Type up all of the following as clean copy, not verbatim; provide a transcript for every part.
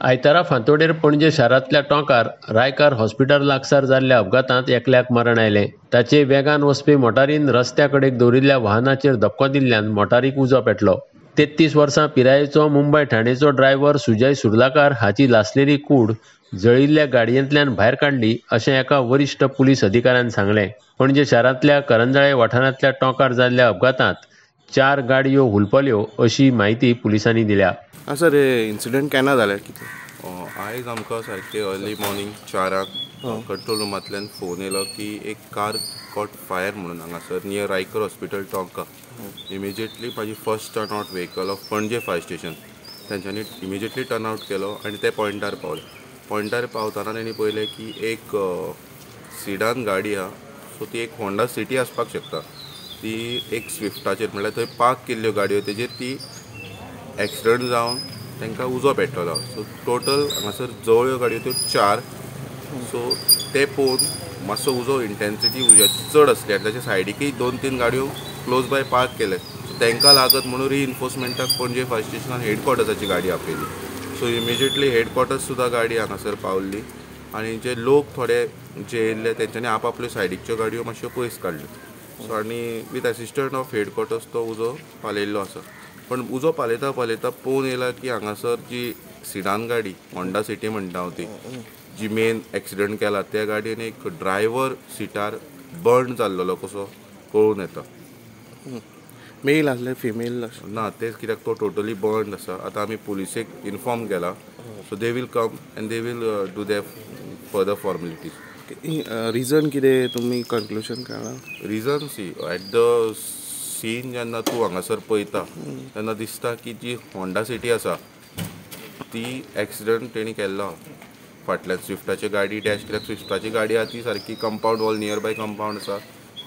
आयतारा फांतोडेर पणजे शारांतल्या टोंकार रायकार हॉस्पिटल लागसार जाल्ल्या अपघातांत एकल्याक मरण आयलें. ताचे वेगान वचपी मोटारीन रस्त्या कडेक दवरिल्ल्या वाहनाचेर धपको दिल्ल्यान मोटारीक उजो पेटलो. 33 वर्सां पिरायेचो मुंबय ठाणेचो ड्रायव्हर सुजय सुर्लाकार हाची लासलेली कूड जळिल्ल्या गाडयेंतल्यान भायर काडली अशें एका वरिश्ठ पुलीस अधिकाऱ्यान सांगलें. पणजे शारांतल्या करंजाळे वाठारांतल्या टोंकार जाल्ल्या अपघातांत 4 गाडयो हुलपल्यो अशी म्हायती पुलिसांनी दिल्या. आं सर, हे इन्सिडंट केन्ना जालें? कितें? आयज आमकां सारकें अर्ली मॉर्निंग 4 कंट्रोल रुमांतल्यान फोन येयलो की एक कार कॉट फायर म्हणून हांगासर near Raikar hospital tonka. Immediately म्हाजी first turn out vehicle of Panaji fire station तेंच्यांनी इमिजिएटली टर्न आवट केलो आनी ते पॉयंटार पावले. पॉयंटार पावतना तेणी पळयलें की एक सिडान गाडी आहा, सो ती एक होंडा सिटी आसपाक शकता. ती एक स्विफ्टाचेर म्हणल्यार थंय पार्क केल्ल्यो गाडयो तेजेर ती एक्सिडंट जावन तांकां उजो पेटलेलो. सो टोटल हांगासर जवळ्यो गाडयो त्यो 4. सो ते पळोवन मातसो उजो इंटेन्सिटी उज्याची चड आसली आनी ताच्या सायडीकय 2-3 गाडयो क्लोज बाय पार्क केले. सो तांकां लागत म्हणून रिइन्फोर्समेंटाक पणजे फायर स्टेशनान हेडक्वॉर्टर्साची गाडी आपयली. सो इमिजिएटली हेडक्वॉर्टर्स सुद्दां गाडी हांगासर पावल्ली आनी जे लोक थोडे जे येयल्ले तेंच्यांनी आपआपल्यो सायडीकच्यो गाडयो मातश्यो पयस काडल्यो. सो आनी वीथ एसिस्टंट ऑफ हेडक्वॉर्टर्स तो उजो पालयल्लो आसा. पण उजो पालयता पालयता पळोवन येयला की हांगासर जी सिडान गाडी होंडा सिटी म्हणटा हांव ती जी मेन एक्सिडंट केला त्या गाडयेन एक ड्रायव्हर सिटार बर्न जाल्लो कसो कळून येता. मेल आसले फिमेल? ना, तेच कित्याक तो टोटली बर्न आसा. आतां आमी पुलिसेक इन्फॉर्म केला, so they will come and they will do their further formalities. Reason कितें तुमी कंक्लुजन काडलां? Reason see at the scene जेन्ना तूं हांगासर पळयता तेन्ना दिसता की जी होंडा सिटी आसा ती एक्सिडंट तेणी केल्लो फाटल्यान स्विफ्टाची गाडी डॅश, कित्याक स्विफ्टाची गाडी आहा ती सारकी compound wall near by compound आसा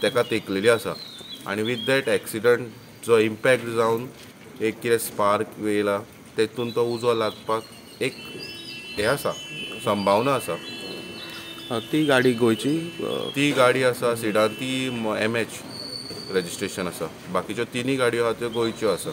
तेका तेंकलेली आसा आनी विथ that accident जो इम्पॅक्ट जावन एक कितें स्पार्क येयला तेतून तो उजो लागपाक एक हें आसा, संभावना आसा. ती गाडी गोंयची? ती गाडी आसा सिडान, ती MH रजिस्ट्रेशन आसा. बाकीच्यो 3 गाडयो आहा त्यो गोंयच्यो आसा.